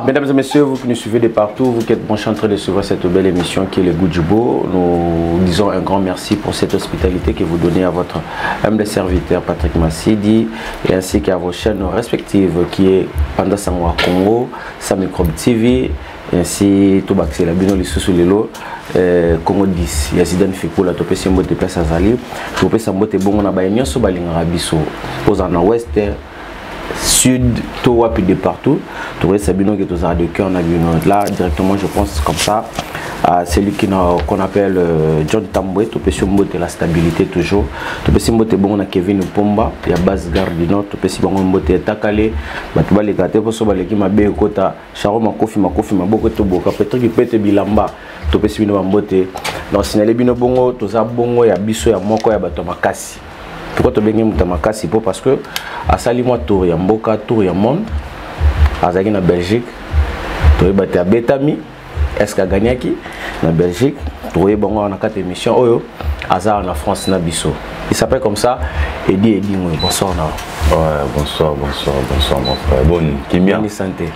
Mesdames et messieurs, vous qui nous suivez de partout, vous qui êtes branchés en train de suivre cette belle émission qui est le goût du beau, nous disons un grand merci pour cette hospitalité que vous donnez à votre humble serviteur Patrick Massidi et ainsi qu'à vos chaînes respectives qui est Panda Sangwa Congo, Samicrobe TV, ainsi tobakisela bino lisusu lelo Congo 10 ya Zidane Fikula. Topesi mbote place azali, topesa mbote bongo na baye nyonso balingaka biso, ozala na ouest, sud to wapi, de partout, tokoyesa bino ke tozala de cœur na bino. Là directement, je pense comme ça à celui qui qu'on appelle John Tambwe, topesi mbote, la stabilité toujours. Topesi mbote bongo na Kevin Pomba ya base Gare du Nord, topesi bango mbote etakale bato baleka te mposo baleki mabe ekota Charo makofi makofi maboko toboka Patrick Pete bilamba. Topesi bino bambote donc signale bino bongo toza bongo ya biso ya moko ya bato ya makasi. Pourquoi tobengi moto ya makasi? Po parce que asali mwa tour ya mboka, tour ya monde, azalaki na Belgique, toyeba te abetami, est ce que agagnaki na Belgique, toyeba ngo na kati émission oyo. Aza na France na biso, il s'appelle comme ça Edi Edingwe. Bonsoir na Ouais, bonsoir, bonsoir, bonsoir mon frère. Bon, kimia. Bonne santé?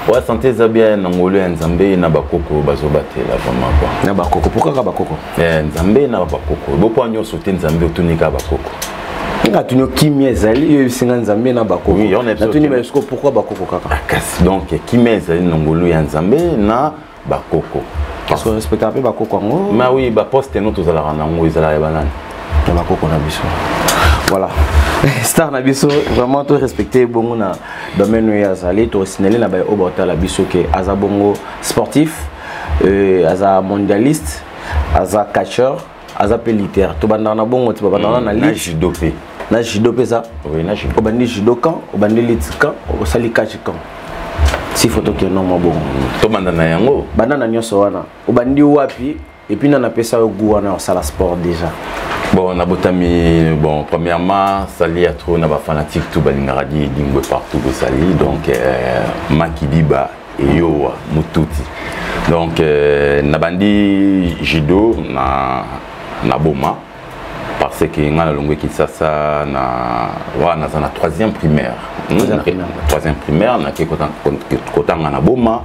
Ouais, santé eza bien, na ngolu ya Nzambe na bakoko bazobatela vraiment quoi. Na bakoko, pourquoi kaka bakoko? Eh, Nzambe na bakoko. Bokwa nyonso te, Nzambe otunika bakoko. Nga tuni kimia ezali, yo yebisinga Nzambe na bakoko. Oui, on est natuni ba pourquoi bakoko kaka? Ah, kasi donc kimia ezali na ngolu ya Nzambe na bakoko. Parce que respectaka mpe bakoko yango. Ma oui, baposte no tozalaka nango ezalaka ya banani? Ya bakoko na biso. Voilà, star na biso vraiment to respecte bongo na domaine oyo azali. Tosinale na baye oyo baotala biso ke aza bongo sportif, aza mondialiste, aza catcheur, aza mpe lutteur. Tobandaka na bongo ti babandaka na na judo mpe. Na judo mpe eza. Oui, na judo. Obandi judo quand? Obandi lutte quand? Osali catch quand? Si faut tokende mwa bongo. Tobanda na yango. Banda na nyonso wana, obandi wapi et puis nana apesa yo goût wana osala sport déjà? Bon, nabotami, bon, premièrement sali ya trop na bafanatique tout balingaka di Edingwe partout bosali. Donc Makidiba eyowa mututi. Donc nabandi judo na Boma parce que nga nalongwe Kinshasa na wana naza na troisième primaire. Troisième primaire. Troisième primaire, nake kotanga na Boma.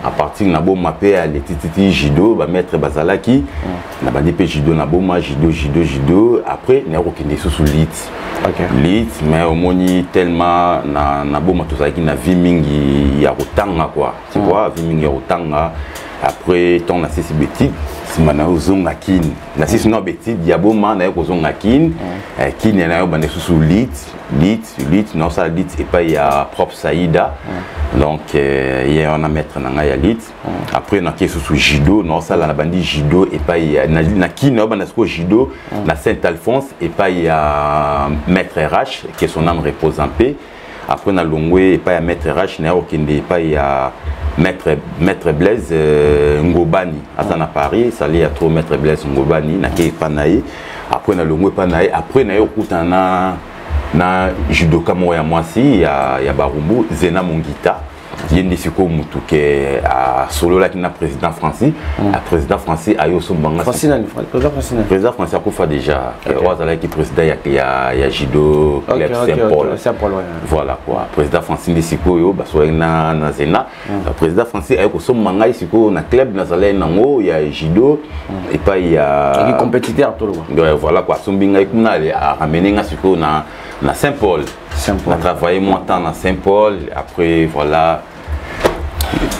À partir na Boma mpe aletititi judo, bamaître bazalaki, nabandi mpe judo na Boma, judo, judo, judo. Après naya kokende lisusu lutte. Lutte, mais omoni tellement na Boma tozalaki na vie mingi ya kotanga quoi, tu vois, vie mingi ya kotanga. Après ntango nasisi baétudes, nsima na ozonga Kine, nasisi no baétudes ya Boma, naye kozonga Kine. Kine nayo banda lisusu lutte, lutte, lutte, naosala lutte epai ya prof Saïda. Donc ye wana maître na ngai ya lutte. Après nake lisusu judo, naosala na bandi judo epai ya na Kine, naobanda sikoyo judo na Saint Alphonse epai ya maître RH, que son âme repose en paix. Après nalongwe epai ya maître RH, naye kokende epai ya maître Blaise Ngobani, aza na Paris, sali ya trop maître Blaise Ngobani, nake epai na ye. Après nalongwe epai na ye, après naye kokutana na judoka moko ya mwasi ya Barumbu, Zena Mongita. Ye nde sikoyo motu ke asololaki na président Francis. Président Francis aye osombanga. Francis nani? Président Francis nani? Président Francis akufa déjà. Oyo azalaki président ya judo club Saint Paul. Saint Paul, ouais. Voilà quoi, président Francis nde sikoyo basololaki na Zena. Président Francis aye kosomba ngai sikoyo na club nazalaki nango ya judo epai ya Aki compétiteur toloba. Ouais, voilà quoi, asombi ngai kuna, aramener ngai sikoyo na Saint Paul. Saint Paul. On a travaillé moins temps à Saint Paul, après voilà.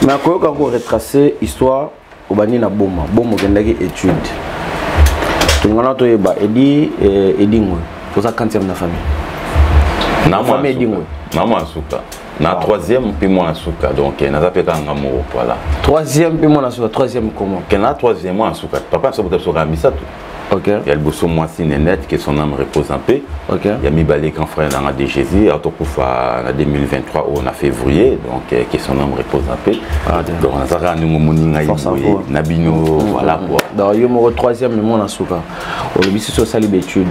Mais akoyoka ko retracer histoire, obandi na Boma, Boma okendaki étude. Tolingana toyeba Edi Edingwe, oza quantième na famille? Na famille Edingwe. Na mwana suka. Na troisième mpe mwana suka, donc naza mpe kaka nga moko, voilà. Troisième mpe mwana suka, troisième comment? Ke na troisième mwana suka, papa biso bota biso kaka misato. Ya liboso mwasi Nenette, que son âme repose en paix. Ya mibale grand frère nanga de Jésus, atokufa na 2023 oyo na février, donc que son âme repose en paix. Ah, bien. Donc nazalaka ndenge omoni ngai Force à boye vous. na bino, voilà quoi. Donc yo moko troisième mwana suka, olobi soki osali baétude,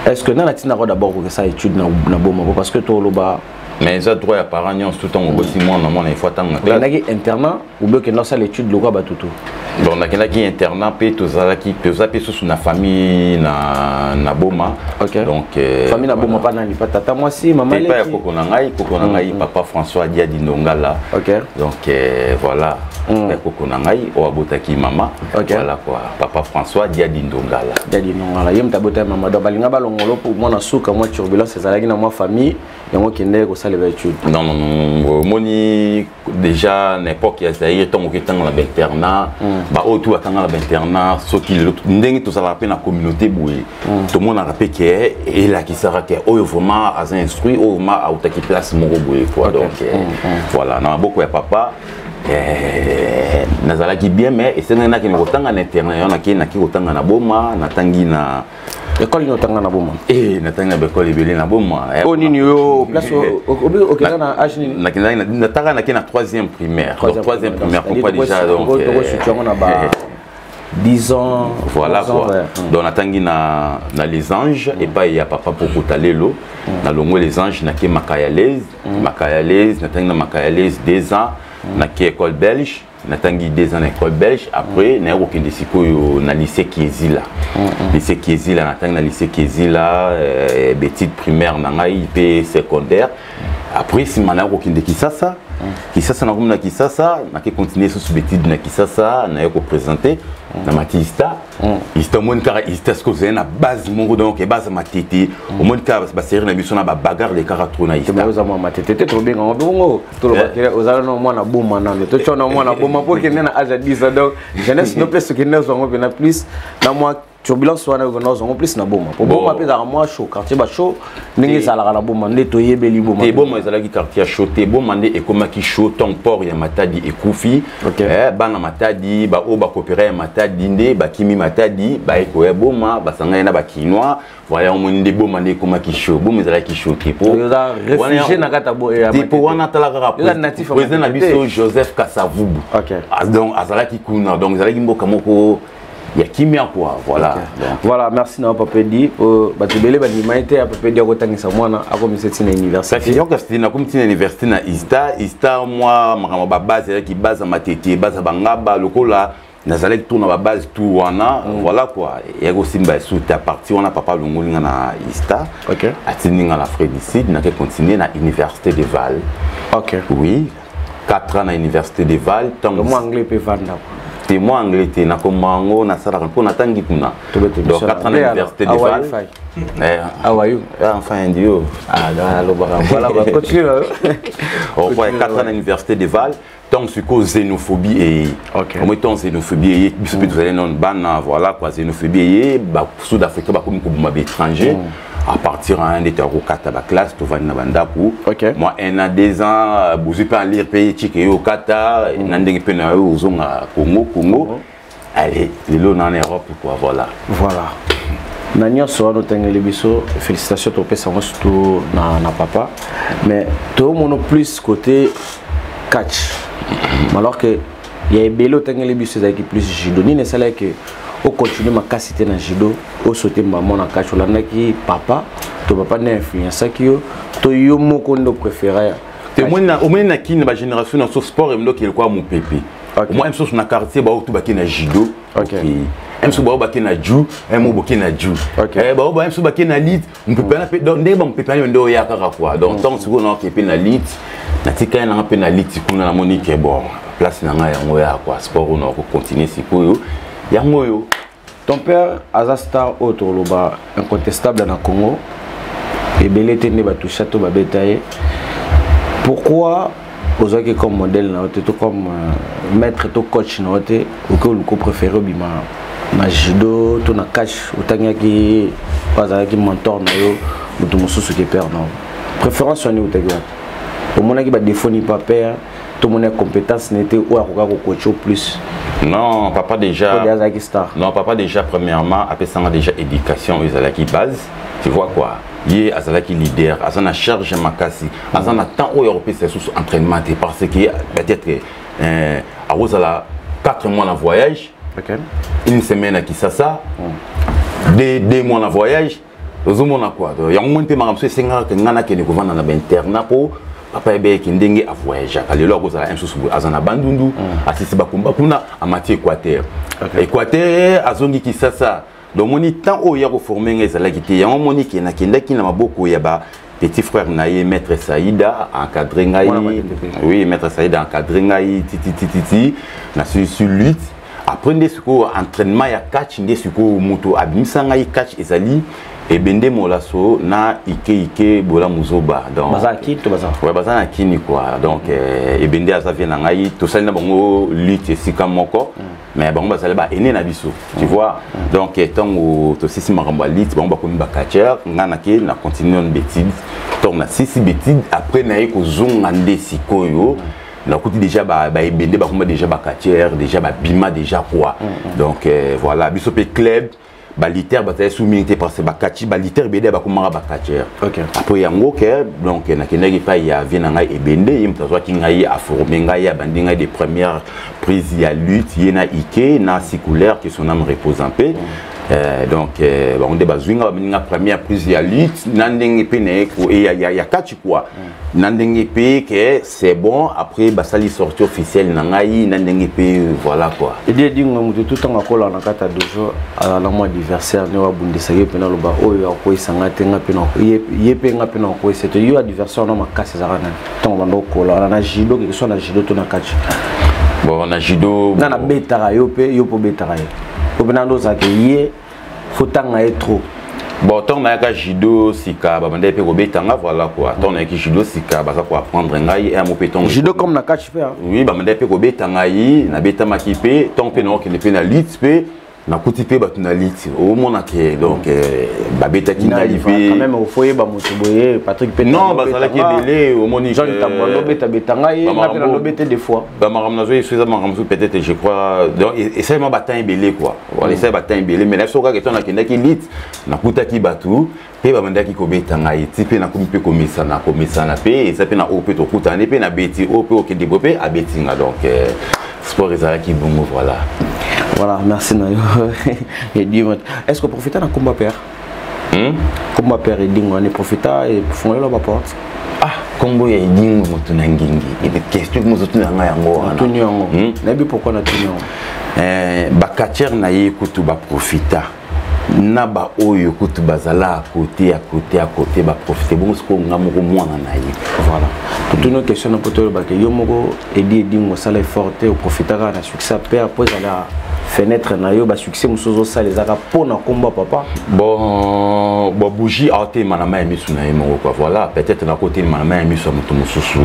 est ce que nana ntinaka d'abord kokesa étude na Boma? Parce que toloba Mais eza droit ya parent nyonso tout ntango oboti mwana, mwana il faut atanga classe. Okendaki internat ou bien okenda osala étude lokola batutu? Bon, nakendaki internat mpe tozalaki, toza mpe susu na famille na Boma. Donc famille na Boma, pa nani? Pa tata mwasi, mama? Epai ya koko na ngai, koko na ngai papa François Diadi Ndongala. Donc voilà, ya koko na ngai oyo abotaki mama. Voilà quoi, papa François Diadi Ndongala. Diadi Ndongala, ye moto abotaki mama. Donc balinga balongolo mpo mwana suka, mwa turbulence ezalaki na mwa famille yango, okendeki kosala baétude? Non, non, non, omoni déjà na époque ya Zaïre, ntango oketanga na bainternat, baoyo tu batanga na bainternat, soki lelo ndenge tozalaka mpe na communauté boye, tomonaka mpe ke elakisaka ke oyo vraiment aza instruit, oyo vraiment autaki place moko boye quoi. Donc voilà, na maboko ya papa nazalaki bien, mais esengaki nakende kotanga na internat. Yo nake kotanga na Boma, natangi na École nini otanga na Boma? Eh, natangi na baekole ebele na Boma. Oyo nini yo place okenda na age nini? Nakendaki, nataka nake na troisième primaire. Donc troisième primaire, pourquoi déjà? Donc tokosituer yango na ba 10 ans. Voilà. 11 ans, quoi. Donc natangi na Les Anges, epai ya papa Pokota lelo. Nalongwe Les Anges, nake Makayalese. Makayalese, natangi na Makayalese 2 ans. Nake école belge, natangi 2 ans na école belge. Après naye kokende sikoyo na lycée Kiezila. Lycée Kiezila, natangi na lycée Kiezila baétude primaire na ngai mpe secondaire. Après nsima naye kokende Kisasa. Kisasa, nakomi na Kisasa, nake continue susu baétude na Kisasa. Naye koprésente na mati ISTA. ISTA, omoni kaka ISTA soki ozali na base moko, donc base Matete, omoni kaka basérie na biso na babagarre lekaka trop na ISTA. Oza mwa Matete te, tobenga ngo bongo, tolobakele ozala na mwana Boma nano, totya na mwana Boma mpo okende na age ya 10 ans. Donc jeunesse no place okende ozwango mpena plus na mwa turbulence wana, okende ozwango plus na Boma, po Boma mpe ezalaka mwa chaud, quartier bachaud ndenge ezalaka na Boma nde toyebeli Boma. Te, Boma ezalaki quartier ya chaud te. Boma nde ekomaki chaud ntango port ya Matadi ekufi. Bana Matadi baoyo bakopera ya Matadi nde bakimi Matadi, baye koya Boma, basangani na Bakinois. Voilà, omoni nde Boma nde ekomaki chaud. Boma ezalaki chaud te. Po réfugié na kati ya po wana, tala kaka président na biso Joseph Kasavubu. Donc azalaki kuna, donc ezalaki mboka moko ya kimia quoi, voilà. Donc voilà, merci na papa Edi. Bato ebele bandima ye te ya papa Edi akotangisa mwana akomisa ntina université. Yoka, nakomi ntina université na ISTA. ISTA, mwa makambo babase ezalaki base ya Matete, base ya Bangaba, lokola nazalaki tour na babase tour wana. Voilà quoi, eyaki kosimba esu te. À partir wana, papa alongoli nga na ISTA, atindi nga na Afrique du Sud, nake continuer na université de Vaal. Oui, 4 ans na université de Vaal. Ntango mwa anglais mpe vanda? Te, mwa anglais te, nakoma yango, nasalaka mpo natangi kuna. Donc 4 ans na université de Vaal. How are you? Enfin, un duo. Ah, alobaka. Voilà, continue. Ouais, 4 ans na université de Vaal. Ntango sikoyo xénophobie eye, omoi ntango xénophobie eye, biso mpe tozali nano bana. Voilà quoi, xénophobie eye, basud africain bakomi koboma baétranger. À partir ya nde toya kokata baclasse, tovandi na bandako mwa un an, 2 ans, bozwi mpe alire mpe etike yo okata na ndenge mpe na yo ozonga Congo. Congo, allez, lelo na Europe quoi, voilà. Voilà, na nyonso wana otangeli biso, félicitation topesa yango surtout na papa. Mais toomona plus côté catch, alors que ya ebele otangeli biso ezalaki plus judo. Nini esalaki ocontinue makasi te na judo, osote mbamo na catch? Olandaki papa to papa nde influençaki yo to yo moko nde opréféra? Omoni, na kini bagénération na so, sport emondoki elokwa mopepe. Omoi mosusu na quartier baoyo tu bake na judo, mosusu bao bake na ju mo boke na ju, bao ba mosusu bake na lutte, mopepe wana mpe. Donc ndenge bamopepe wana nde oya kaka quoi. Donc ntango sikoyo naoke mpe na lutte, natikali nanga mpe na lutte kuna, namoni ke bon, place na ngai yango ya quoi, sport oyo nakocontinue sikoyo yango oyo. Ton père aza star oyo toloba incontestable na Congo, ebele te nde batusha to babeta ye. Pourquoi ozwaki comme modèle na yo te, to comme maître to coach na yo te? Oke oluka préféré obima na judo to na catch, otangaki oyo azalaki mentor na yo moto mosusu ke père na yo. Préférence wana eutaki wapi? Omonaki badéfaut ni pa père to moni compétence na ye te oyo akoka kocoacher au plus? Non, papa déjà. Azalaki star. Non, papa déjà, premièrement, apesanga déjà éducation oyo ezalaki base, tu vois quoi. Ye azalaki leader, aza na charge makasi, aza na temps oyo akopesa lisusu entraînement te, parce que peut-être akozala 4 mois na voyage, une semaine à Kisasa, 2 mois na voyage. Ozomona quoi, yango moni mpe makambo so esengaka ngai nakende kovanda na bainternat mpo Papa ebeyeki ndenge avoyageaka lelo, akozala mosusu aza na Bandundu, asisi bakomba kuna, amati Équateur, Équateur azongi Kisasa. Donc omoni, temps oyo ya koformer ngai ezalaki te. Yango omoni ke nakendaki na maboko ya ba petit frère na ye, maître Saïda, encadré ngai. Oui, maître Saïda encadré ngai tititititi, nasilisi lutte. Après nde sikoyo entraînement ya catch. Nde sikoyo moto abimisa ngai catch ezali Ebende Molaso na Ike Ike Bola Muzoba. Donc baza kini to baza? Ouais, baza na Kini quoi. Donc Ebende aza vie na ngai, tosali na bango lutte esika moko, mais bango bazali baene na biso, tu vois. Donc ntango tosisi makambo ya lutte, bango bakomi bacatcheur, ngai nake na continue na baétudes. Donc nasisi baétudes, après naye kozonga nde sikoyo nakuti déjà baebende bakoma déjà bacatcheur, déjà babima déjà quoi. Donc voilà, biso mpe club balutteurs bazali su mingi te, parce que bakati balutteurs ebele bakomaka bacatcheur. Après yango ke donc nakendaki epai ya vie na ngai Ebende. Ye moto azwaki ngai, aforme ngai, abandi ngai des premières prises ya lutte, ye na Ike na Sikulaire, que son âme repose en paix. Donc bango nde bazwi nga, babandi nga première prise ya lutte na ndenge mpe na ye ya kati quoi, na ndenge mpe ke c'est bon. Après basali sortie officielle na ngai na ndenge mpe, voilà quoi. Edi Edingwe, moto tu ntango akolaka na kati ya dojo, azala mwa adversaire nde wabundisaki ye mpena, aloba oyo akweyisanga te, nga mpe ye mpe nga mpe na akweyisa te. Yo, adversaire wana makasi ezalaka nani ntango banda okola wana na judo, quelque soit na judo to na catch? Bon, na judo, nga nabetaka yo mpe, yo mpo obetaka ye po mpe nando ozalaka ye, faut tanga ye trop. Bon, ntango nayaka judo sika, babandaki mpe kobetanga, voilà quoi. Ntango nayaki judo sika, baza koapprendre ngai mo mpe ntango Judo comme na catch mpe? Oui, babandaki mpe kobeta ngai, nabetamaki mpe. Ntango mpe naokende mpe na lutte mpe, nakuti mpe bato na lutte, omona ke donc babetaki ngai mpe. Quand même ofoyeba moto boye, Patrick mpe? Non, bazalaki ebele, omoni. Jean Tambo alobeta ngai, nga mpe nalobete des fois. Bamakambo nazoyi so eza makambo mosusu peut-être, je crois. Donc esalema batemps ebele quoi, voilà, esali batemps ebele. Mais na biso kaka eto nakendaki lutte, nakutaki bato mpe babandaki kobeta ngai ti mpe nakomi mpe komesana, komesana mpe eza mpe na oyo mpe tokutani mpe nabeti oyo mpe okende boye mpe abeti nga. Donc sport ezalaki bongo, voilà. Voilà, merci na yo Edi. Est ce que profita na komba père, Komba père Edingo ane profita efungolela baporte? Ah, kombo ya Edingo moto na ngingi, question mozotuna ngai yango wana? Natuni yango, nayebi pourquoi natuni yango. Bacatcheurs na ye kutu baprofita na baoyo kutu bazala à côté, à côté, à côté, baprofite bongo. Sikoyo nga moko mwana na ye. Voilà, totuni question na po toyebake yo moko Edi Edingo osala effort te, oprofita kaka na succès père po ezala fenêtre na yo. Basuccès mosusu ozosala ezaka mpo na komba papa? Bon, babougie aotelema na mai ya miso na ye moko quoi, voilà. Peut-être nakotelema na mai ya miso ya moto mosusu.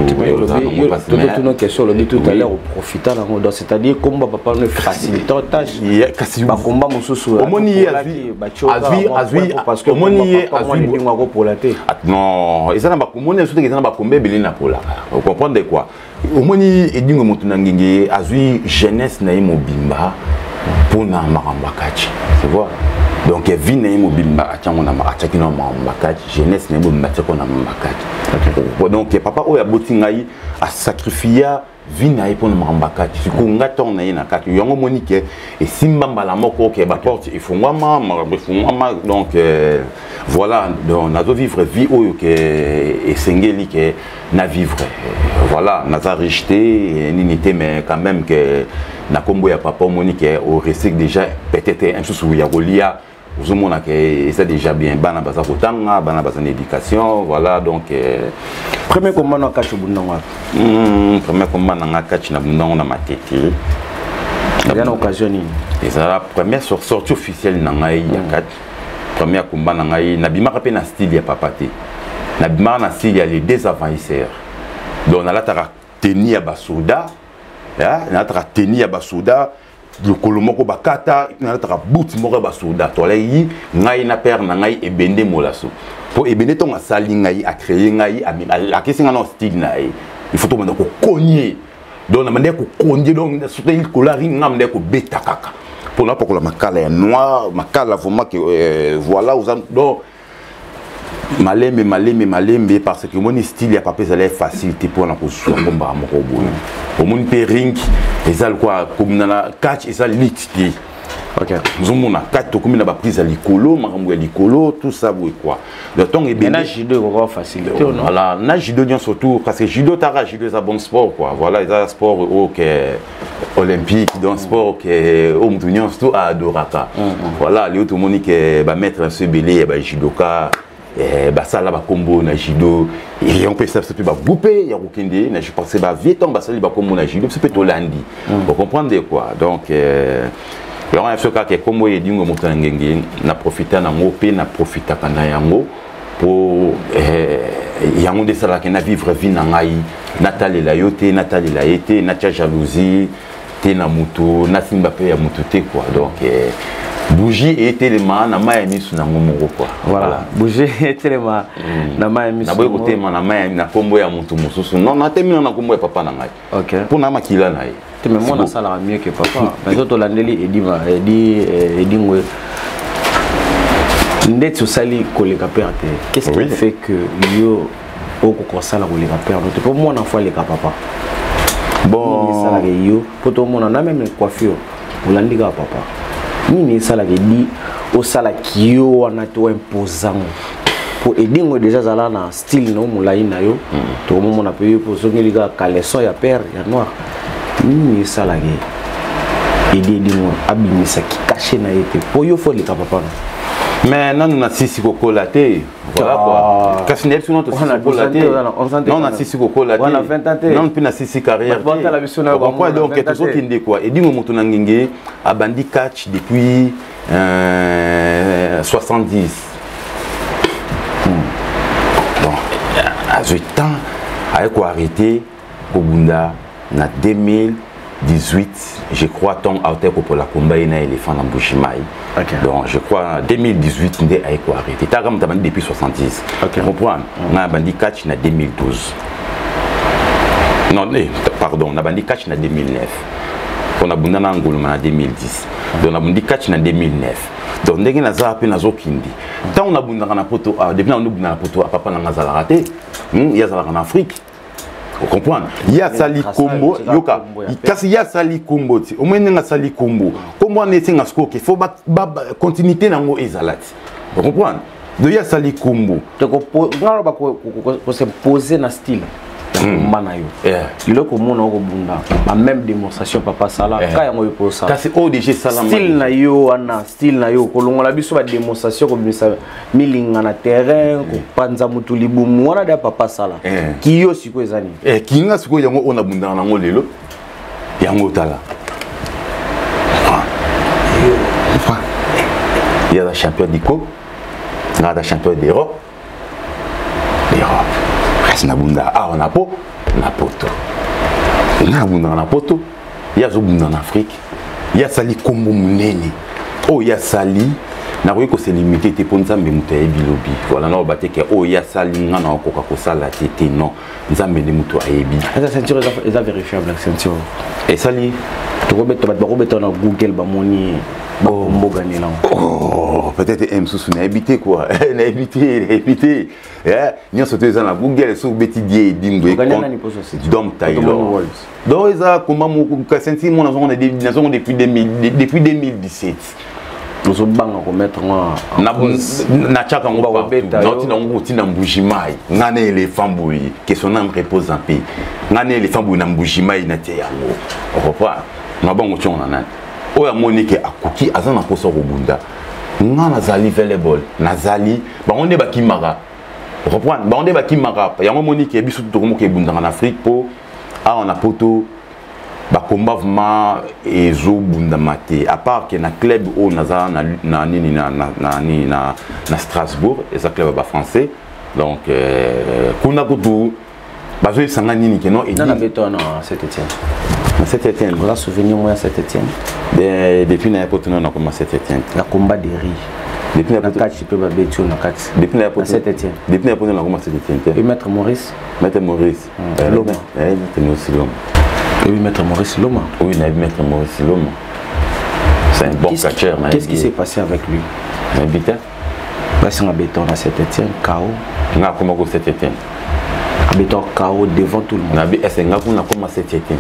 Totuna question, olobi tout à l'heure oprofita nango, donc c'est-à-dire komba papa no facilité tâche, bakomba mosusu. Omoni ye azwi, omoni ye azwi akopola te. Non, eza na omoni soki eza na bakomba ebele na polaka, ocomprendre quoi. Omoni Edingo moto na ngenge azwi jeunesse na ye mobimba mpona makambo ya catch, tu vois. Donc vie na ye mobimba atiango na atiaki na makambo ya catch, jeunesse na ye mobimba atiaki na makambo ya catch. Donc papa oyo aboti ngai asacrifia vie na ye mpona makambo ya catch. Sikoyo nga ntango na ye na kati yango, omoni ke esimba mbala moko ke baporte efungwama, makambo efungwama. Donc voilà, donc nazovivre vie oyo ke esengeli ke na vivre, voilà. Naza riche te, nini te, mais quand même ke na nkombo ya papa, omoni ke oresik déjà peut-être mosusu ya kolia, ozomona ke eza déjà bien. Bana baza kotanga, bana baza na éducation, voilà. Donc Premier combat na catch, obundango wapi? Premier combat na nga catch, na bundango na Matete. Eza na occasion nini? Ezala première sortie officielle na ngai ya catch. Première combat na ngai, nabimaka mpe na style ya papa te, nabimaka na style ya les deux envahisseurs. Donc nalataka tenue ya basoda, nalataka tenue ya basoda, lokolo moko bakata, nalataka boot moko ya basoda. Toalaki ngai na père na ngai Ebende Molaso, mpo Ebende ntongo asali ngai, acréé ngai, alakisi ngai na style na ye, il faut tobanda kokonie. Donc na bandaki kokonie, donc soki likolo ya ring, ngai bandaki kobeta kaka mpona pakola makala ya noir, makala vraiment que voilà, oza donc malembe malembe malembe, parce que omoni style ya papa ezali facile te mpona kozwa kombaka moko boye. Omoni mpe ring eza lokwa komina na catch, eza lutte te. Ozomona kati tokomi na baprise ya likolo, makambo ya likolo, tout ça boye quoi. Donc ntongo ebele na judo ekoka facilité. Voilà, na judo nyonso tout, parce que judo, taka judo eza bon sport quoi. Voilà, eza sport oyo ke olympique, donc sport ke oyo motu nyonso tout aadoraka. Voilà, lelo tomoni ke bamaître na biso ebele ya bajudoka basala bakombo na judo. Yango mpe biso mpe bagroupe ya kokende na, je pense, bavie ntango basali bakombo na judo, biso mpe tolandi, bocomprendre quoi. Donc yango na biso kaka ekombo Edingwe moto na ngenge, na profita nango mpe na profitaka na yango mpo yango nde esalaka na vivre vie na ngai. Natalela yo te, natalela ye te, natia jalousie te na motu, nasimba mpe ya motu te quoi. Donc bougie etelema na mai ya misu nango moko quoi. Voilà, bougie etelema na mai ya misu. Naboyi kotema na mai na nkombo ya motu mosusu. Non, natemi na nkombo ya papa na ngai mpo na makila na ye. Te, mais mwana asalaka mieux que papa. Mais so tolandeli Edima Edi Edingwe, ndeti osali koleka père te, qu'est-ce qui fait que yo okoka kosala koleka père no te? Mpo mwana faut aleka papa. Bon, esalaka yo mpo tomona na même coiffure olandi kaka papa. Nini esalaka edi osalaki yo wana to imposango? Mpo Edingwe déjà azala na style na yo molai na yo, tokomomona mpe yo mpo ozongeli kaka caleçon ya père ya noir. Nini esalaka edi Edingwe abimisaki cachet na ye te mpo yo faut aleka papa no? Mais nanu nasisi kokola te, voilà quoi. Kasi nayebi soki tosisi kokola te, non, nasisi kokola te non, mpe nasisi carrière te. Donc tozokende quoi. Edingwe moto na ngenge abandi catch depuis 70. Bon, azwi temps, aye koarrêter kobunda na 2018, je crois, ntongo auta kopola komba ye na éléphant na Mbujimayi. Donc je crois 2018 nde aye koarrêter. Taka moto abandi depuis 70. Comprendre, ngai abandi catch na 2012, non, pardon, nabandi catch na 2009 mpo nabunda na ngoloma na 2010. Donc nabundi catch na 2009. Donc ndenge naza mpe nazokindi, ntango nabundaka na poto, depuis nabunda na poto, papa nanga azalaka te, ye azalaka na Afrique. Ocomprendre, ye asali kombo, yoka, kasi ye asali kombo ti omoi ndenge asali kombo. Kombo wana esenga sikoyo ke faut continuité nango ezala ti ocomprendre. Donc ye asali kombo. Ngaloba kos'impose na style ya komba na yo. Lelo komona okobunda ba même démonstration papa asala ka yango yo mpo osala. Kasi oyo déjà esalama. Style na yo wana, style na yo kolongola biso badémonstration, kobimisa milinga na terrain, kopanza motu libumu wana da papa asala. Kiyo sikoyo eza nini? Kinga sikoyo yango oyo nabundaka nango lelo, yango tala, ye aza champion diko, nga aza champion d'Europe, d'Europe. Kasi nabunda awa na po na poto, nga nabundaka na poto, ye azobunda na Afrique. Ye asali kombo monene oyo ye asali, nakoki kose limiter te mpo Nzambe moto ayebi lobi. Voilà, naoba te ke oyo ye asali nga na okoka kosala te te, non, Nzambe nde moto ayebi. Eza ceinture eza vérifiable, ceinture. Esali. Tokobeta, bato bakobeta na Google, bamoni bakomboganela. Oh, peut-être mosusu nayebi te quoi, nayebi te, nayebi te. Nyonso to eza na Google. Soki obeti die Edingwe Dom Taylor, donc eza komba moko ceinture mo nazongo depuis 2017. Ozobanga komettre Natiaka yango naotinda yango kotinda Mbujimai, nga na éléphant boye, que son âme repose en paix. Nga na éléphant boye na Mbujimai, natie yango, okoprendre na bango tiongo na nani oyo amoni ke akoki, aza na mposa kobunda. Nga nazali available, nazali. Bango nde bakimaka, reprendre, bango nde bakimaka. Yango omoni ke biso tokomoka ebundaka na Afrique mpo awa na poto bakomba vraiment ezobundama te, à part ke na club oyo naza na nini na nini na Strasbourg, eza club ya bafrançais. Donc kuna kutu bazoyebisanga nini ke non. Nana beto na Saint Etienne. Na Saint Etienne. Oza souvenir mo ya Saint Etienne? Depuis na ya poto nano nakoma Saint Etienne. Ya combat de riz. Depuis na kati mpe babeti oyo na kati. Depuis na ya poto Saint Etienne. Depuis na ya poto nakoma Saint Etienne te. Et maître Maurice? Maître Maurice Loma. Maître Maurice Loma. Oui, maître Maurice Loma. Oui, nayebi maître Maurice Loma, c'est un bon catcheur. Qu'est-ce qui s'est passé avec lui? Nayebi te. Basinga béton na Saint Etienne, KO. Nga akoma ko Saint Etienne. Béton KO devant tout le monde. Nabi ese nga kuna akoma Saint Etienne,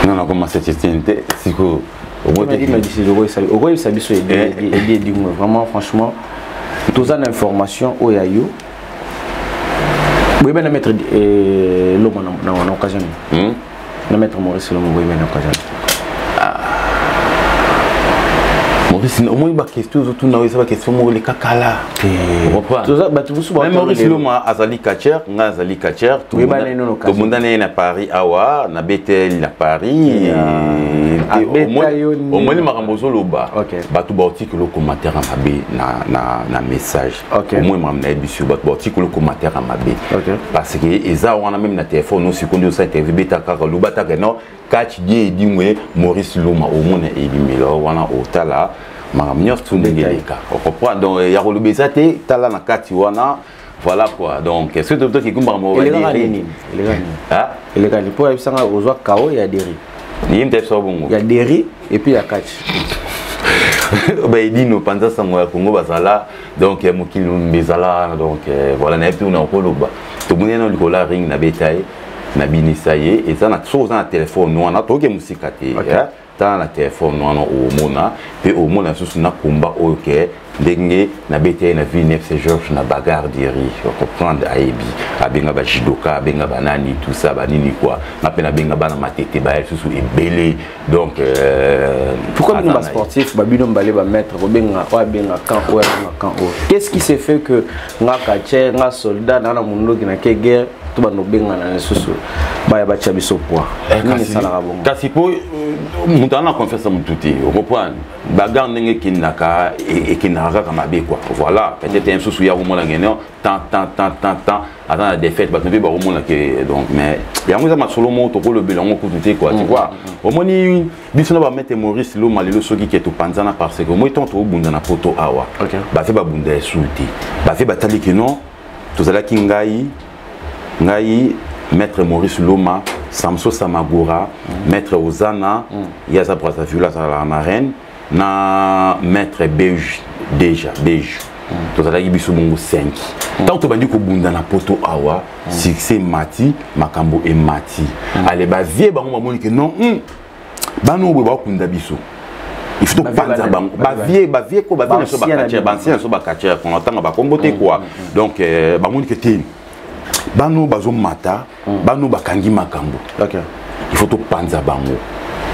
nga nakoma Saint Etienne te sikoyo. Okoyebisa biso Eddy Edingwe, vraiment, franchement, toza na information oyo ya yo boyeba na maître Loma na occasion na maître Maurice Loma, boyeba na occasion? Maurice, omoni baquestion ozotuna oyo eza baquestion moko eleka kala. Bato mosusu. Maurice Loma azali catcheur, ngai azali catcheur. Tobundana ye na Paris awa, na beteli na Paris. Omoni makambo ozoloba, bato baotikela commentaire ya mabe na message. Omoni makambo nayebi biso, bato baotikela commentaire ya mabe parce que eza wana même na telefone. Osikondi osala interview, beta kaka, loba taka non catch die Edingwe Maurice Loma, omona ebimela wana, otala makambo nyonso tu ndenge eleka, ocomprendre. Donc ya koloba eza te, tala na kati wana, voilà quoi. Donc soki totoki ekumbaka. Elekani mpo ayebisanga ozwa kao ya deri. Ye mta biso bongo. Ya deri et puis ya catch. Baedino panza sango ya Congo bazala, donc mokili ezala wana. Donc voilà, nayebi te una okoloba. Tomoni na likolo ya ring, nabeta ye, nabinisa ye. Eza na soki oza na telefone wana, tokoke mosika te. Tala na telefone wana, omona mpe omona lisusu na komba oyo ke ndenge nabeta ye na ville Nef George na bagarre de riz, comprendre. Ayebi, abenga bajudoka, abenga banani, tout ça, banini quoi. Nga mpe nabenga bana Matete, baya lisusu ebele. Donc pourquoi bino basportif, babino mibale, bamaître, kobenga oyo abenga camp oyo, abenga camp oyo? Qu'est-ce qui se fait que nga catcheur, nga soldat na mundoki na ke guerre, to bando obengana lisusu, baya batia biso poids? Nini esalaka bongo? Kasi po moto aza na confiance ya motu te, ocomprendre. Bagarre ndenge ekendaka, ekendaka kaka mabe quoi. Voilà, peut-être ye mosusu ya komona ngene tant tant tant tant tant aza na défaite, bato mpe bakomona ke. Donc mais yango eza masolo moko tokolobela yango kutu te quoi, tu vois. Omoni biso na bamaître Maurice Loma lelo, soki ke topanzana, parce que omoi ntango tobunda na poto awa, bafe babunda esu te, bafe batali ke non. Tozalaki ngai, maître Maurice Loma, Samso Samagora, maître Ozana, ye aza Brazzaville, azalaka na Reine, na maître Belge, déjà Belge. Tozalaki biso bongo 5. Ntango tobandi kobunda na poto awa, succès emati, makambo emati. Ale bavie bango bamoni ke non, bana oyo boye bakunda biso, il faut topanza bango. Bavie ko bavie na biso, bacatcheur, baancien na biso, bacatcheur kona ntanga bakombo te quoi. Donc bamoni ke te, bana oyo bazomata, bana oyo bakangi makambo, il faut topanza bango.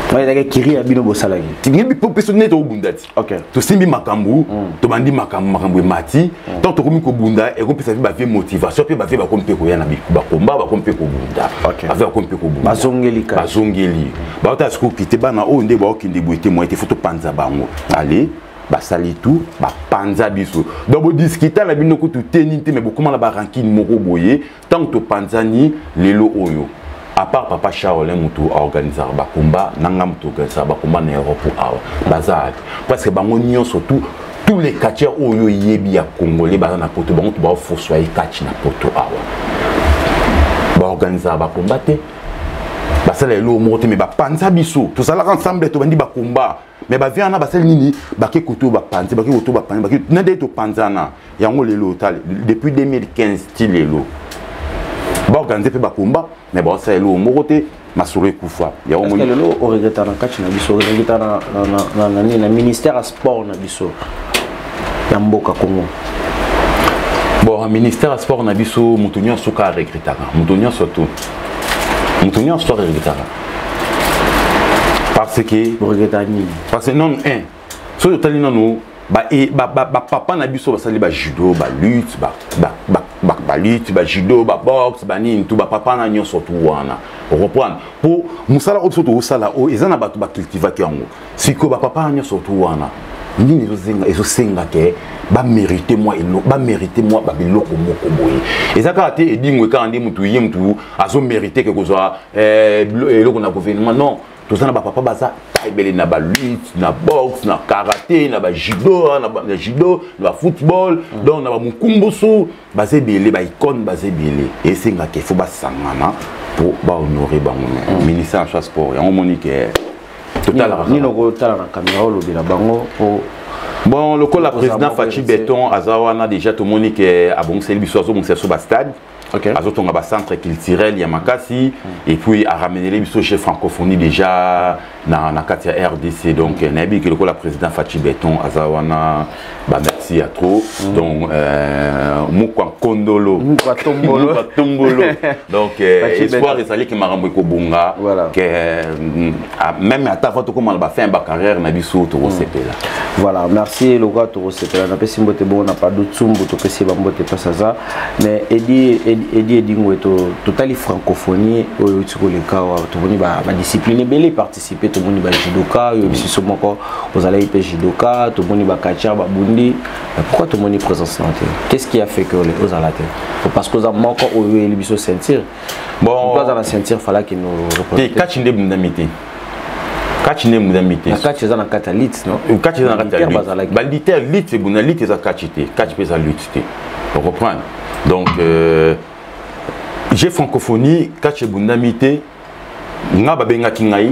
Ezalaki kiri ya bino bosalaki? Biso nde tobunda ti tosimbi makambo, tobandi makambo, makambo emati. Ntango tokomi kobunda, ekopesa mpe bavie motivation, mpe bavie bakomi mpe koya na bakomba, bakomi mpe kobunda, bavie bakomi mpe kobunda. Bazongeli. Bazongeli, baotala sikoyo kite bana oyo nde baokende boye te, moye te, faut topanza bango. Ale basali tout, bapanza biso. Donc bodiscuta na bino kutu te nini te, mais bokóma na barancune moko boye. Ntango topanzani lelo oyo, à part papa Charles, moto aorganisaka bakomba na nga, moto organisaka bakomba na Europe awa, baza presque bango nyonso, tout, tous les catcheurs oyo oyebi ya congolais baza na poto, bango to baofoswa ye catch na poto awa. Baorganisaka bakomba te, basala eloko moko te, mais bapanza biso. Tozalaka ensemble, tobandi bakomba, mais bavie wana basali nini? Bake koto bapanzi, bake koto bapanzi, bake na nde topanzana. Yango lelo otale, depuis 2015 ti lelo, baorganize mpe bakomba, mais baosala eloko moko te, masolo ekufa. Yango lelo oregreta na kati na biso, oregreta na ministère ya sport na biso ya mboka Congo? Bon, ministère ya sport na biso, moto nyonso ka aregretaka, moto nyonso to moto nyonso aregretaka parce que Oregreta nini? Parce que non, un soki otali nanu bapapa na biso basali bajudo, balutte, balutte, bajudo, baboxe, banini tu, bapapa na nyonso tu wana, oreprendre mpo mosala oyo biso tozosala oyo eza na bato bacultivaki yango. Sikoyo bapapa na nyonso tu wana, nini ezosenga ke bamérite mwa, bamérite mwa babiloko moko boye? Eza kaka te Edingwe kaka nde mutu ye mutu azomérite ke kozwa eloko na gouvernement. Non, toza na bapapa baza ebele na balutte, na boxe, na karaté, na bajudo, na judo, na bafootball, donc na bamokumbusu, baza ebele, baicone baza ebele. Esengaka ifo basangana mpo bahonore bango. Mais ministère ya sport, yango omoni ke totalaka nini? Okotala na caméra, olobela bango po Bon, lokola président Fatshi Béton aza wana déjà, tomoni ke abongiseli biso, azobongisa biso bastade. Azotonga bacentre culturel ya makasi et puis aramenele biso chez francophonie déjà na kati ya RDC. Donc nayebi ke lokola président Fatshi Béton aza wana, bamerci ya trop. Donc mukwa nkondolo. Mukwa tombolo. Mukwa tombolo. Donc espoir ezali ke makambo ekobonga, ke même ata avant tokóma na bafin ya bacarrière na biso, tokosepela. Voilà, merci. Lokola tokosepela, napesi mbote bongo na Padu Tsumbu, topesi bambote mpasi aza. Mais Edi Edi Edingwe, totali francophonie oyo euti koleka awa, tomoni badiscipline ebele participe, tomoni bajudoka oyo biso moko ozalaki mpe judoka, tomoni bacatcheur babundi. Mais pourquoi tomoni présence na te? Qu'est-ce qui a fait que ozala te? Parce que oza moko oyo oyeli biso ceinture. Bon. Aza na ceinture, falaki no Te, catch nde ebundami te, catch nde ebundami te. Na catch eza na kati ya lutte, non? Catch eza na kati ya Militaire lutte. Bazalaki. Balutte, lutte ebunda, lutte eza catch te, catch mpe eza lutte te, ocomprendre? Donc jeux francophonie, catch ebundami te. Nga babengaki ngai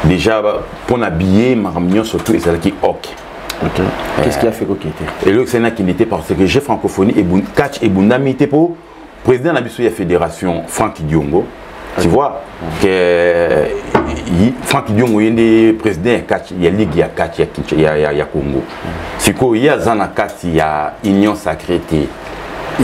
déjà mpo na billet, makambo nyonso tout ezalaki ok. Ok. Qu'est-ce qui a fait koke te? Eloko esali nakende te, parce que jeux francophonie catch ebundami te mpo président na biso ya fédération, Frank Diongo, tu vois que Frank Diongo ye nde président ya catch, ya ligue ya catch ya Congo. Sikoyo ye aza na kati ya union sacrée te,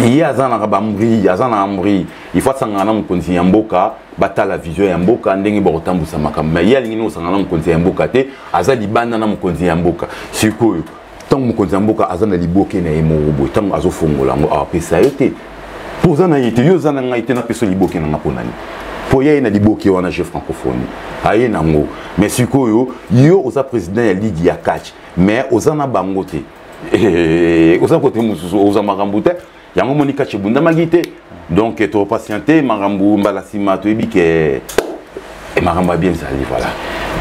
ye aza na bambri, aza na ambri. Il faut asangana na mokonzi ya mboka, batala vision ya mboka ndenge bakotambusa makambo. Mais ye alingi nde kosangana na mokonzi ya mboka te, aza libanda na mokonzi ya mboka. Sikoyo ntango mokonzi ya mboka aza na liboke na ye moko boye, ntango azofongola yango, apesa ye te mpo oza na ye te. Yo oza na ngai te, napesa liboke na nga mpo nani? Mpo ye na liboke wana jeux francophonie aye nango. Mais sikoyo yo oza président ya ligue ya catch, mais oza na bango te, oza kote mosusu, oza makambo te. Yango moni catch ebundamaki te. Donc topatiente makambo mbala nsima, toyebi ke makambo ya bien ezali, voilà.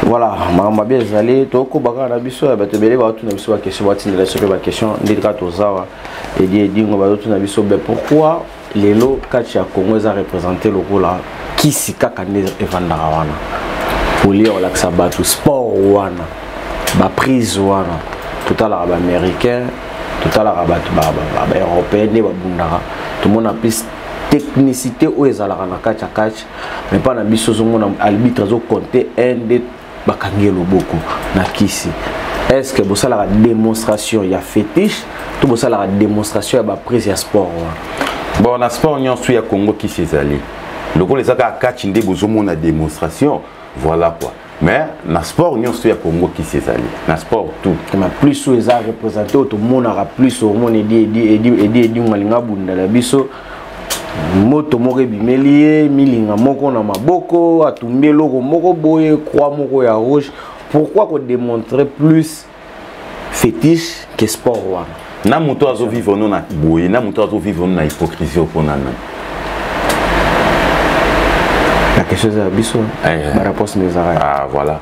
Voilà, makambo mabe ezali. Tokoba kaka na biso ya bato ebele baotuna biso baquestion, batindela biso mpe baquestion. Ndeti kaka tozawa Edi Edingo, bazotuna biso be pourquoi lelo kati ya Congo eza représente lokola kisi kaka nde evandaka wana, olie olakisa bato sport wana, baprise wana. Totalaka baaméricain, totalaka bato baeuropéen nde babundaka, tomona plus technicité oyo ezalaka na kati ya catch. Mais mpa na biso ozomona arbitre azocompte 1, 2, bakangi ye loboko na kisi. Est ce que bosalaka démonstration ya fétiche to bosalaka démonstration ya baprise ya sport wana? Bon, na sport nyonso ya Congo kisi ezali. Lokola eza kaka catch nde bozomona démonstration, voilà quoi. Mais na sport nyonso ya Congo kisi ezali, na sport tout. Mais plus oyo eza représenté, oyo tomonaka plus, omona Edi Edi Edi Edi Edingo alinga abundela biso, moto moko ebimeli ye, milinga moko na maboko, atumbi eloko moko boye, croix moko ya rouge. Pourquoi kodémontrer plus fétiche que sport wana? Na moto azovivre no na boye, na moto azovivre no na hypocrisie, opona nani? La question eza ya biso, baréponse nde ezaka. Ah voilà,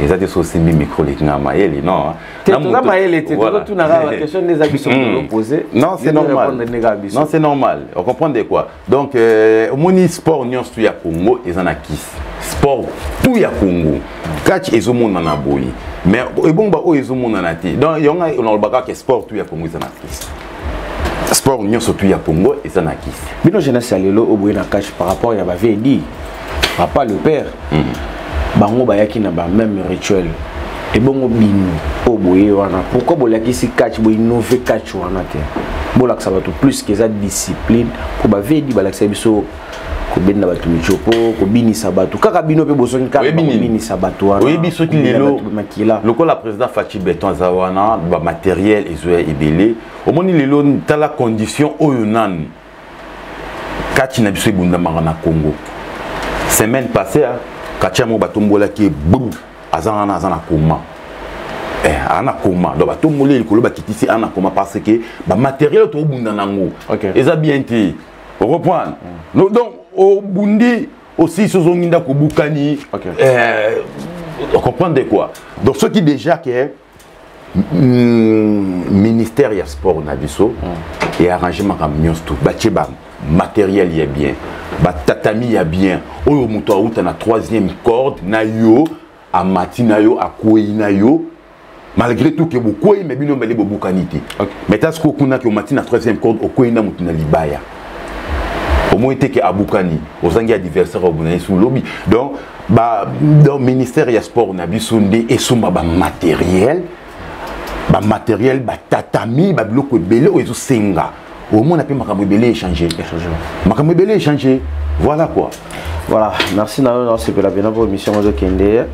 eza te so osimbi micro lekinga mayele, non? Te, toza mayele te, tozotuna kaka baquestion nde eza biso tozopose. Non, c'est normal, non, c'est normal, on comprend de quoi. Donc omoni sport nyonso ya Congo eza na kisi, sport tout ya Congo. Catch ezomonana boye, mais ebongo baoyo ezomonana te. Donc yango nalobaka ke sport tout ya Congo eza na kisi, sport nyonso tout ya Congo eza na kisi. Bino jeunesse ya lelo oboye na catch par rapport ya bavie Edi, papa le père, bango bayaki na bameme rituel. Ebongo bino oyo boye wana, pourquoi bolakisi catch, boinnove catch wana te, bolakisa bato plus ke eza discipline? Mpo bavie Edi balakisa biso kobenda bato michopo, kobinisa bato. Kaka bino mpe bozongi kaka kobinisa bato wana. Oyebi soki lelo makila. Lokola président Fatshi Béton aza wana, bamatériel ezoya ebele. Omoni lelo, tala condition oyo nanu kati na biso ebundamaka na Congo. Semaine passée kati ya moko batombolaki bu, aza wana, aza na coma, aza na coma. Donc batomboli likolo, bakitisi, aza na coma, parce que bamatériel tobunda nango eza bien te, oreprendre. Donc obundi aussi, sozongi ndako obukani, comprendre quoi. Donc soki déjà ke ministère ya sport na biso earrange makambo nyonso to batie bamatériel ya bien, batatami ya bien, oyo moto auta na troisième corde na yo, amati na yo, akwei na yo, malgré tout ke bokwei, me bino mbele bobukani te. Mais ta sikoyo kuna ke omati na troisième corde, okwei na moto na libaya. Omoni te ke abukani, ozangi adversaire obuna ye su lobi. Donc ba donc ministère ya sport na biso nde esomba bamatériel, bamatériel, batatami, babiloko ebele oyo ezosenga. Omona mpe makambo ebele échange, makambo ebele échange, voilà quoi. Voilà, merci na yo. Nasepela mpena mpo émission ozokende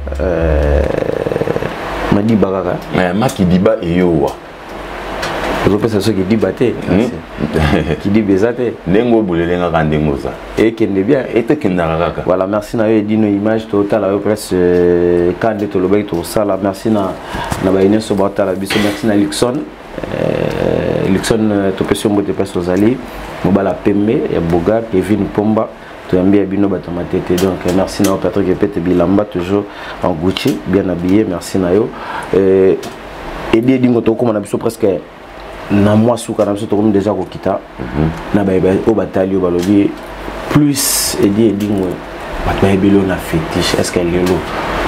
madiba kaka. Makidiba eyowa. Ozopesa soki kidiba te, kidiba eza te. Ndenge obulelengaka, ndenge oza. Ekende bien. Etokendaka kaka. Voilà, merci na yo Edino Image. Totala yo presque ka nde tolobaki tosala. Merci na baye nyonso baotala biso. Merci na Luxon, Luxon, topesi yo mbote place ozali, mobala pembe ya Boga, Kevin Pomba, toyambi ya bino bato matete. Donc merci na yo Patrick Epete Bilamba, toujours en Gucci, bien habillé. Merci na yo Edi Edingo. Tokóma na biso presque na mwa suka na biso, tokomi déjà kokita na bayeba oyo batali oyo balobi plus Edi Edingo, bato bayebeli oyo na fétiche. Est ce que lelo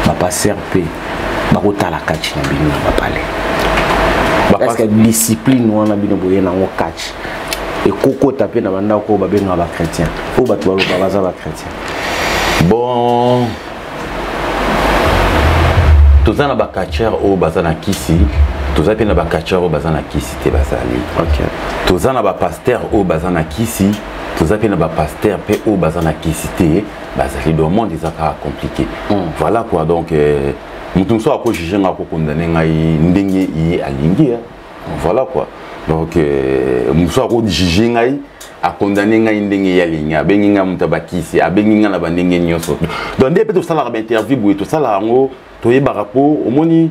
bapasteur mpe bakotala kati na bino na bapale? Est ce que discipline wana bino boye nango kati ekokota mpe na bandako oyo babengaka bachrétien, oyo bato baloba baza bachrétien? Bon, toza na bacatcheur oyo baza na kisi, toza mpe na bacatcheur oyo baza na kisi te, bazali. Toza na bapasteur oyo baza na kisi, toza mpe na bapasteur mpe oyo baza na kisi te, bazali. Donc monde eza kaka compliqué. Voilà quoi. Donc moto mosusu akojuge nga, akokondane ngai ndenge ye alingi. Voilà quoi. Donc mosusu akojuge ngai, akondane ngai ndenge ye alingi, abengi ngai moto abakisi, abengi ngai na bandenge nyonso. Donc nde mpe tosalaka bainterview boye, tosalaka yango, toyebaka mpo omoni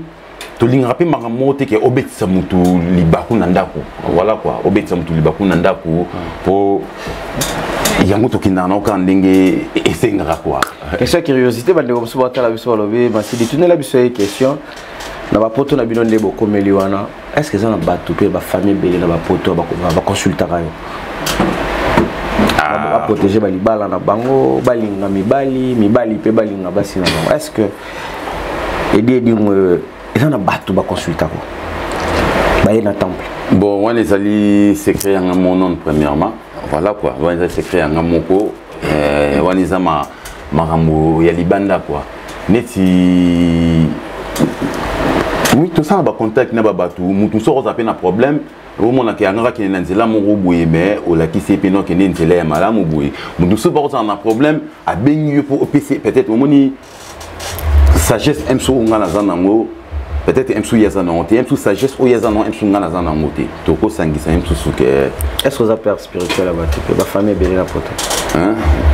tolingaka mpe makambo moko te ke obetisa motu libaku na ndako. Voilà quoi, obetisa motu libaku na ndako, mpo yango tokendaka nao kaka ndenge esengaka quoi. Question ya curiosité, bandeko mosusu batala biso balobi: Masidi, tunela biso ye question na bapoto na bino nde bokomeli wana, est ce que eza na bato mpe bafamille ebele na bapoto baconsultaka yo, baprotege balibala na bango, balinga mibali, mibali mpe balinga basi na bango? Est ce que Edi Edingo eza na bato baconsultaka baye na temple? Bon, wana ezali secret yanga mo non, premièrement. Voilà quoi, wana eza secret yanga moko, wana eza makambo ya libanda quoi. Neti oui, tosala bacontact na babato. Motu soki oza mpe na problème, omonaka yanga kakende na nzela moko boye, mais olakisi ye mpe nokende nzela ya malamu boye. Motu soki bakozala na problème, abengi yo mpo opesi peut-être omoni sagesse mso oyo nga naza nango, peut-être mso ye aza nango te, mso sagesse oyo aza nango, mso nga naza nango te, tokosangisa ye mosusu ke. Est ce que oza père spirituel ya bato mpe bafamille ebele na poto?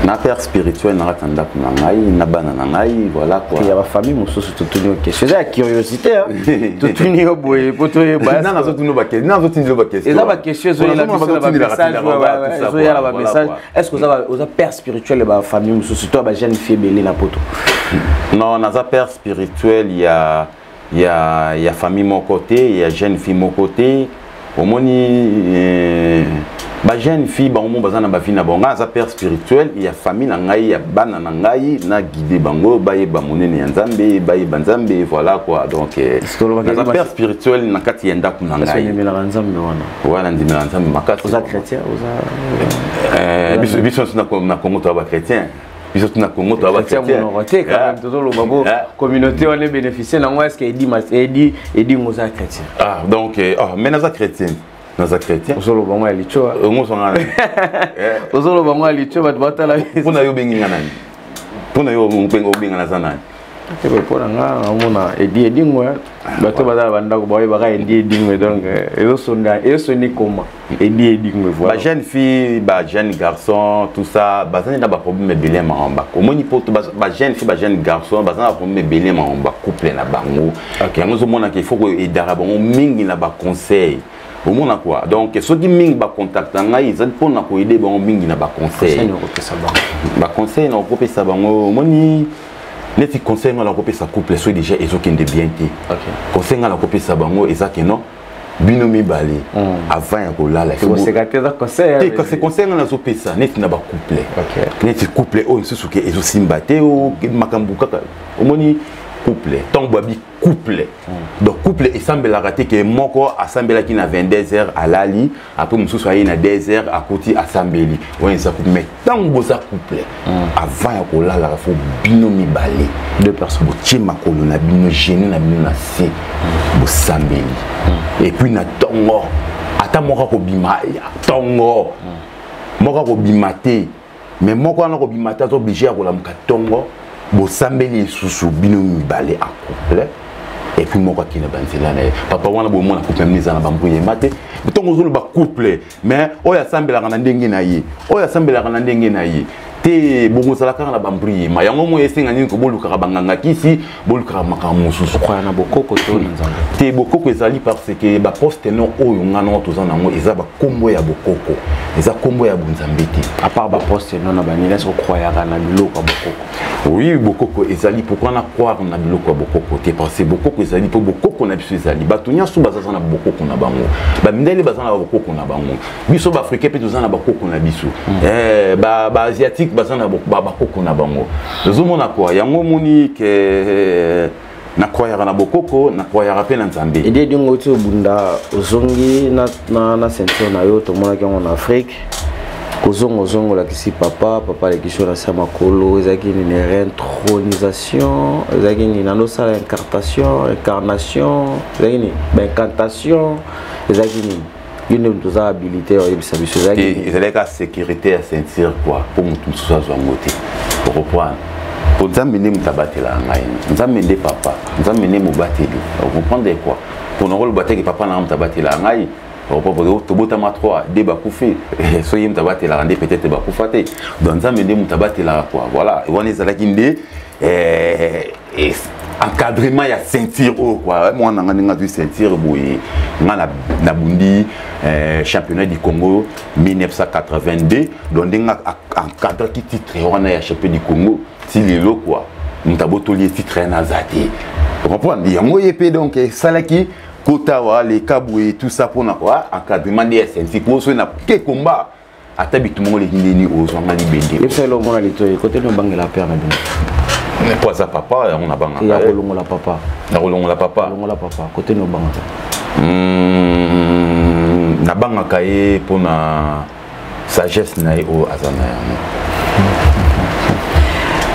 Na père spirituel na kati ya ndako na ngai, na bana na ngai, voilà quoi. Ya bafamille mosusu, totuni yo question, eza ya curiosité, totuni yo boye po toyeba. Nazotindi yo baquestion. Eza baquestion ezoyela biso na bamessage, ezoyala bamessage. Est ce que oza père spirituel ya bafamille mosusu to ya bajeune fille ebele na poto? Non, naza père spirituel ya famille moko te, ya jeune fille moko te. Omoni bajeune fille bango mo baza na bavie na bango. Ngai aza père spirituel ya famille na ngai, ya bana na ngai, na guide bango bayeba monene ya Nzambe, bayeba Nzambe, voilà quoi. Donc naza père spirituel na kati ya ndako na ngai. Ondimelaka Nzambe wana? Wana ndimela Nzambe makasi. Oza chrétien? Oza biso nyonso na Congo toya bachrétien, biso tuna Congo toya bachrétien te quand même. Tozoloba bo communauté wana ebénéficie nango. Est ce que Edi Edingo oza chrétien? Ah, donc oh, mais naza chrétien, naza chrétien. Ozoloba ngo ya litio. Ongosonga. Ozoloba ngo ya litio, bato batala. Mpona yo obengi nga nani? Mpona yo obenga naza nani? Te, mpo na nga naomona Edi Edingo, bato baza na bandako bayebaka Edi Edingo. Donc ezosonda, ezosoni koma Edi Edingo. Voilà, bajeune fille, bajeune garçon, tout ça, baza na baproblème ebele makambo. Omoni po bajeune fille, bajeune garçon baza na baproblème ebele makambo bacouple na bango. Yango ozomonaka il faut koaidaka bango mingi na baconseil, omona quoi. Donc soki mingi bacontacte ngai, ezali mpona koaider bango mingi na baconseil. Baconseil na kokopesa bango, omoni neti conseil nga nakopesa couple soki déjà ezokende bien te, conseil nga nakopesa bango eza ke non, bino mibale avant ya kolala te. Kasi conseil nga nazopesa neti na bacouple, neti couple oyo lisusu ke ezosimba te, makambo kaka omoni. Couple, ntango babi couple, donc couple esambelaka te ke moko asambelaki na 22 heures alali, après mosusu aye na 2 heures akoti asambeli. Wana eza couple. Mais ntango boza couple, avant ya kolalaka, faut bino mibale, deux personnes, botie makolo na bino, genou na bino na se, bosambeli. Et puis na ntongo, ata moko akobima ntongo, moko akobima te, mais moko wana akobima te, aza obligé ya kolamuka ntongo, bosambeli lisusu bino mibale en couple, et puis moko akende banzela na ye. Papa, wana bomona couple mini eza na bambuyema te. Ntongo ozoloba couple, mais oyo asambelaka na ndenge na ye, oyo asambelaka na ndenge na ye te, bongo ozala kaka na bambruyema. Yango moyo esenga nini? Ko bolukaka banganga kisi, bolukaka makambo mosusu. Croya na bokoko to na Nzambe? Te, bokoko ezali, parce que baposte no oyo nga nango toza nango eza bakombo ya bokoko, eza kombo ya bonzambe te. À part baposte no na banini, est-ce okroyaka na biloko ya bokoko? Oui, bokoko ezali. Pourquoi na croire na biloko ya bokoko te? Parce que bokoko ezali, mpo bokoko na biso ezali. Bato nyonso baza na bokoko na bango. Bamindele baza na bokoko na bango, biso baafricain mpe toza na bakoko na biso, baasiatique baza na bakoko na bango. Ozomona kua yango, omoni ke nakroyaka na bokoko, nakroyaka mpe na Nzambe. Edi Edingwe, oti obunda, ozongi na ceinture na yo, tomonaki yango na Afrique. Kozonga, ozonga, olakisi papa, papa alekisi yo na se ya makolo. Ezalaki nini? Réintronisation? Ezalaki nini? Nandosala incartation, incarnation, ezalaki nini? Baincantation ezalaki nini? Yo nde moto oza habilité oyebisa biso. Ezalaki nini? Ezalaki kaka sécurité ya ceinture quoi, mpo motu mosusu azwa yango te. Okoprendre, po Nzambe nde moto abatelaka ngai, Nzambe nde papa, Nzambe nde mobateli. Okomprendre quoi? Mpona koloba teke papa nanga moto abatelaka ngai, tobotama 3, de bakufi, so ye moto abatelaka nde peut-être bakufa te. Donc Nzambe nde moto abatelaka quoi. Voilà, wana ezalaki nde encadrement ya ceinture oyo quoi. Mwana nga ndenge azwi ceinture boye, nga nabundi championnat du Congo 1982, donc ndenge encadraki titre wana ya champion du Congo ti lelo quoi, moto abotoli ye titre wana aza te. Comprendre yango ye mpe, donc esalaki kota wa leka boye, tout ça mpona quoi? Encadrement nde ya ceinture, po soki na ke combat, ata bitumba ngo eleki ndeni, ozwanga libende. Yebisa elo omona litoi kote nini obangela père na bino? Mpo aza papa, yango nabangaka. Ya kolongola papa. Na kolongola papa. Kolongola papa, kote nini obangaka? Nabangaka ye mpona sagesse na ye oyo aza na yango.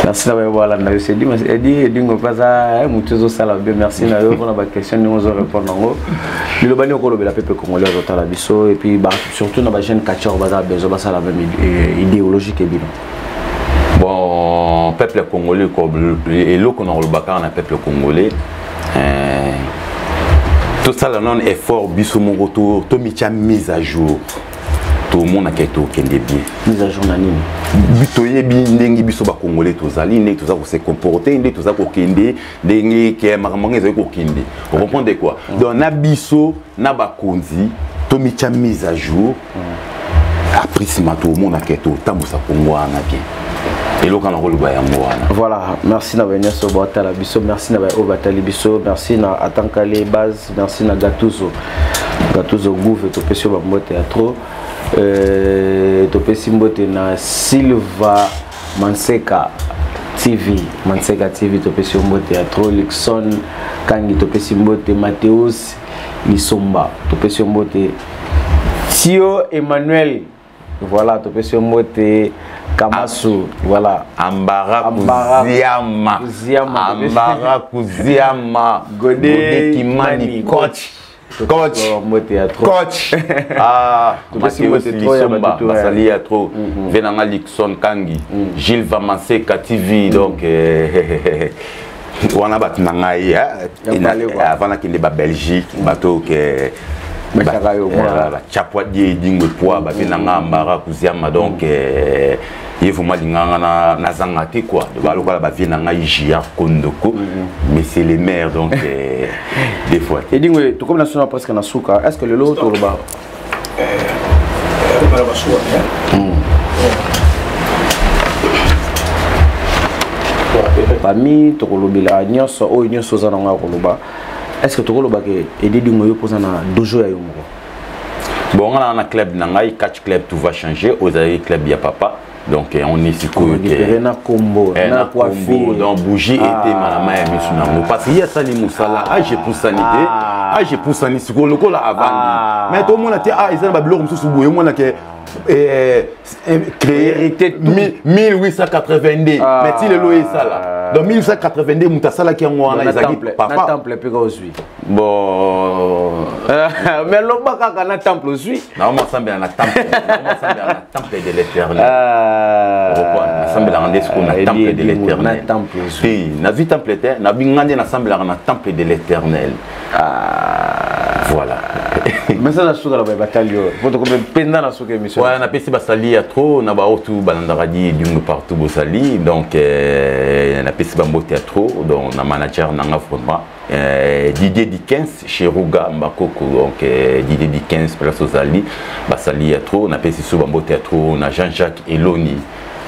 Merci na bayo balanda yo. Sedi Edi Edingwe mpe aza motu ezosala bien. Merci na yo mpona baquestion ndenge ozorépondre yango. Liloba nini okolobela peuple congolais azotala biso, et puis surtout na bajeune catcheur baza besoin basala même idéologique ebino? Bon, peuple congolais, eloko na koloba kaka na peuple congolais, tosala nano effort biso moko, tomitia mise à jour, tomonaka tokende bien. Mise à jour na nini? Toyebi ndenge biso bacongolais tozali, ndenge toza kose comporter, ndenge toza kokende, ndenge ke makambo yango ezali kokende. Ocomprendre quoi? Donc na biso na bakonzi, tomitia mise à jour, après nsima tomonaka totambusa Kongo wana bien. Eloko na koloba yango wana. Voilà, merci na baye nyonso batala biso, merci na baye oyo batali biso, merci na Atankale Base, merci na Gatuzo, Gatuzo Gouve, topesi yo bambote ya trop. Topesi mbote na Silva Manseka TV, Manseka TV, topesi yo mbote ya trop. Lixon Kangi, topesi mbote. Mateus Lisomba, topesi yo mbote. Tio Emmanuel, voilà, topesi yo mbote. Kamasu, voilà. Ambara Kuziama. Kuziama. Ambara Kuziama. Gode Kimani, coach, coach. Mbote ya trop. Coach, ah. Topesi mbote trop ya batutu. Basali ya trop ve nanga Lixon Kangi, Gilles Vamanseka TV, donc wana bato na ngai avant nakende babelgique, bato ke bachapwa die Edingwe poa babe na nga Ambara Kuziama. Donc ye vraiment alinganga nazanga te quoi, balokola bavie na ngai Gia Kondoko, monsieur le maire, donc des fois. Edingwe, tokomi na sona presque na suka. Est ce que lelo toloba Bala basuwa? Parmi tokolobela nyonso oyo nyonso oza nango ya koloba, est ce que tokoloba ke Edi Edingwe, yo mpoza na dojo ya yo moko? Bon, nga na club na ngai, Catch Club Tout va changer, oyo ezalaki club ya papa. Donc on est sikoyo te na kombo eh, na coiffure. Donc bougie ah. Etema na mai ya misu nango parce que ye asali mosala, age epusani te, ah. Age epusani sikoyo lokola avandi ah. Mais tomona te, ah, eza na babiloko mosusu boye, omona ke créé 1882, mais ti lelo esala. Donc 1882, moto asalaki yango wana ezalaki papa. Temple mpe ozwi. Bon. Mais loba kaka na temple ozwi. Naomasambela na temple, naomasambela na temple de l'Éternel. Nasambelaka nde sikoyo na temple de l'Éternel te. Nazwi temple te, nabi nga nde nasambelaka na temple de l'Éternel. Voilà. Mais ça, na suka na batali oyo po tokomi mpenza na suka émission. Ouais, napesi basali ya trop na baotu balandaka di Edingwe partout, bosali. Donc napesi bambote ya trop, donc na manager nanga vraiment, Didier Dickens Cheruga Mbakoko. Donc Didier Dickens, place ozali, basali ya trop. Napesi so bambote ya trop na Jean-Jacques Eloni,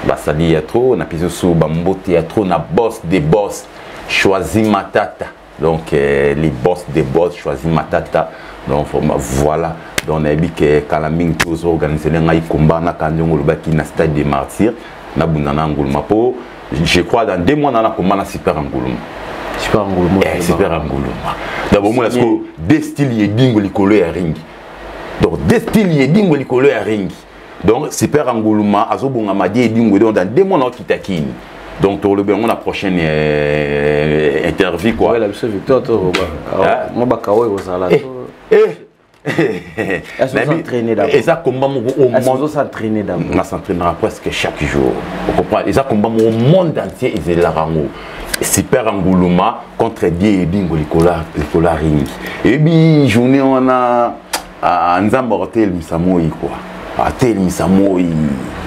basali ya trop. Napesi so bambote ya trop na boss des boss, Choisi Matata. Donc les boss des boss, Choisi Matata. Donc voilà, donc nayebi ke kala mingi te ozoorganiser ngai komba naka ndenge olobaki na Stade des Martyrs, nabunda na Nguluma, po je crois dans 2 mois nana komba na Super Nguluma. Super Nguluma. Eh, Super Nguluma. Donc bomona sikoyo deux styles Edingwe likolo ya ringi, donc deux styles Edingwe likolo ya ringi. Donc Super Nguluma azobongama die Edingwe. Donc dans 2 mois naokita Kini, donc tolobi yango na prochaine interview quoi. Ouais, la biso victoire to mo bakawo ekozala. Eh. Eza combat moko au monde. S'entraîner d'abord. Na s'entraînera presque chaque jour, comprend. Eza combat moko monde entier ezelaka yango, Super Nguluma contre Die Edingwe likolo ya ringi. Eyebi journée wana, Nzambe akotelemisa moi quoi, atelemisa moi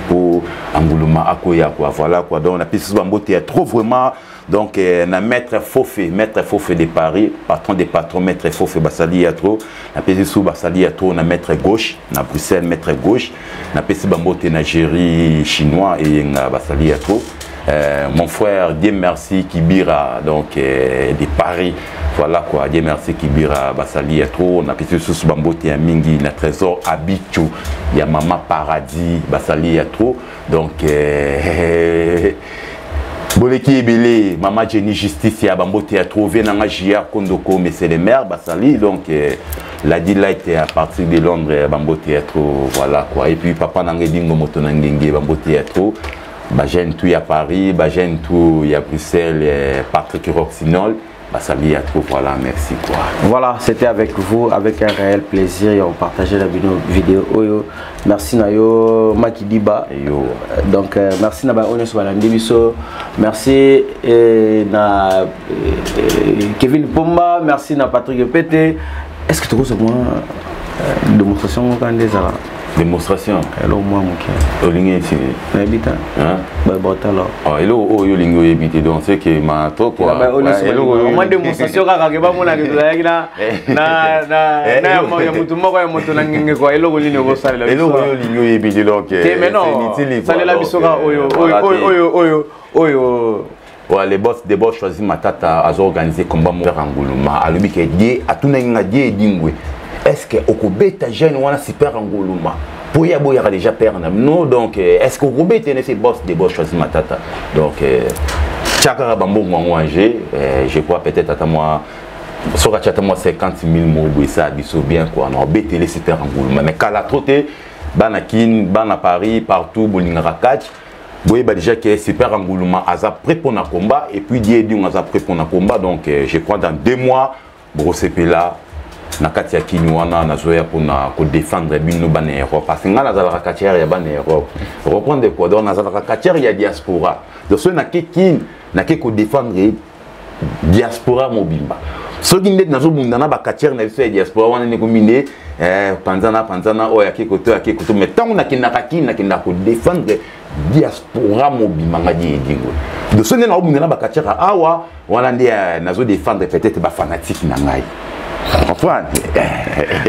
po Anguluma akoya quoi. Voilà quoi. Donc napesi so bambote ya trop vraiment. Donc na maître Fofe, maître Fofe de Paris, patron des patrons, maître Fofe, basali ya trop. Napesi so basali ya trop na maître gauche na Bruxelles, maître gauche. Napesi bambote na Géri Chinois eyenga, basali ya trop. Mon frère Dieu merci Kibira, donc de Paris, voilà quoi. Dieu merci Kibira, basali ya trop. Napesi susu bambote ya mingi na Trésor Abichu ya mama Paradis, basali ya trop. Donc boleki ebele, mama Jenny Justice ya bambote ya trop, vie nanga JR Kondoko, monsieur le maire, basali. Donc la Light à partir de Londres, bambote ya trop. Voilà quoi. Et puis papa nanga Edingwe moto na ngenge, bambote ya trop. Bajeune tout ya Paris, bajeune tout ya Bruxelles, Patrick Roxinol, basali ya trop. Voilà, merci quoi. Voilà, c'était avec vous avec un réel plaisir et on partageait la vidéo oyo. Merci na yo Makidiba. Yo. Donc merci na ba oyo nyonso balandi biso. Merci na Kevin Pomba, merci na Patrick Pete. Est-ce que tu as moi démonstration moko nde ezala? Démonstration? Eloko mwa moke. Olingi esi? Nayebi te. Botala. Eloko oyo olingi oyebi te, donc c'est que ma trop quoi. Mwa démonstration kaka ke bamonaka tozalaki na ya motu moko ya moto na ngenge quoi. Eloko nini okosalela? Eloko oyo olingi oyebi te, donc te. Mais non, salela biso kaka oyo oyo oyo oyo. Ouais, les boss des boss, Choisi Matata azo organisé combat mo Nguluma. Alobi ke die atunaki nga Die Edingwe, est-ce que okobeta jeune wana Super Nguluma po ya boyaka déjà père na no? Donc est-ce que okobeta ne? C'est boss des boss, Choisi Matata. Donc tia kaka bambongo yango en jeu. Je crois peut-être ata moi soki atia ata mwa 50 000 moko boye, esala biso bien quoi. Na obetele Super Nguluma, mais kala trop te. Bana Kin, bana Paris, partout bolingaka catch, boyeba déjà que Super Nguluma aza prêt pour na combat et puis Die Edingwe aza prêt pour na combat. Donc je crois dans 2 mois bokosepela na kati ya Kini wana. Nazoya mpona kodéfendre bino bana Europe, parce que ngai nazalaka catcheur ya bana Europe, reprendre quoi. Donc nazalaka catcheur ya diaspora. Donc soki nake Kini, nake kodéfendre diaspora mobimba. Soki nde nazobunda na bacatcheur na biso ya diaspora wana, nde komi nde panzana panzana, oyo ake koto, ake koto. Mais ntango nakendaka Kini, nakendaka kodéfendre diaspora mobimba, nga Die Edingwe. Donc soki nde naobunda na bacatcheur awa wana, nde nazodéfendre peut-être bafanatique na ngai, comprendre.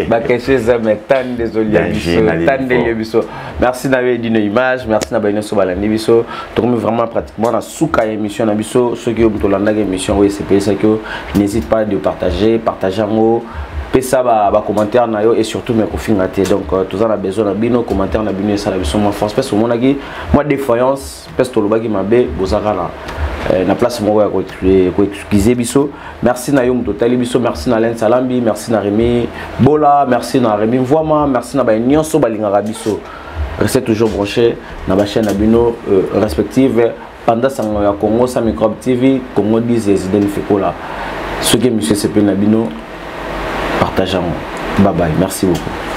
Baquestion eza, mais tande ezolia biso, tande elia biso. Merci na yo Edino Image, merci na bayo nyonso balandi biso. Tokomi vraiment pratiquement na suka ya émission na biso. Soki yo moto olandaki émission oyo, esepelisaki yo, n'hésite pas de partager, partage yango. Mpe. Pesa ba, ba commentaire na yo et surtout mais kofinga te. Donc toza na besoin na bino, commentaire na bino esala biso mwa force. Pesa omonaki mwa défaillance, pesa tolobaki mabe, bozaka na na place moko ya koexcuse biso. Merci na yo moto otali biso, merci na Alain Salambi, merci na Rémi Bola, merci na Rémi Mvoama, merci na baye nyonso balingaka biso. Restez toujours branché na bachaîne na bino respective, Panda Sango ya Congo, Sa Microbe TV, Congo 10 et Zidane Fekola. Soki monsieur sepeli na bino, partage yango. Bye bye, merci beaucoup.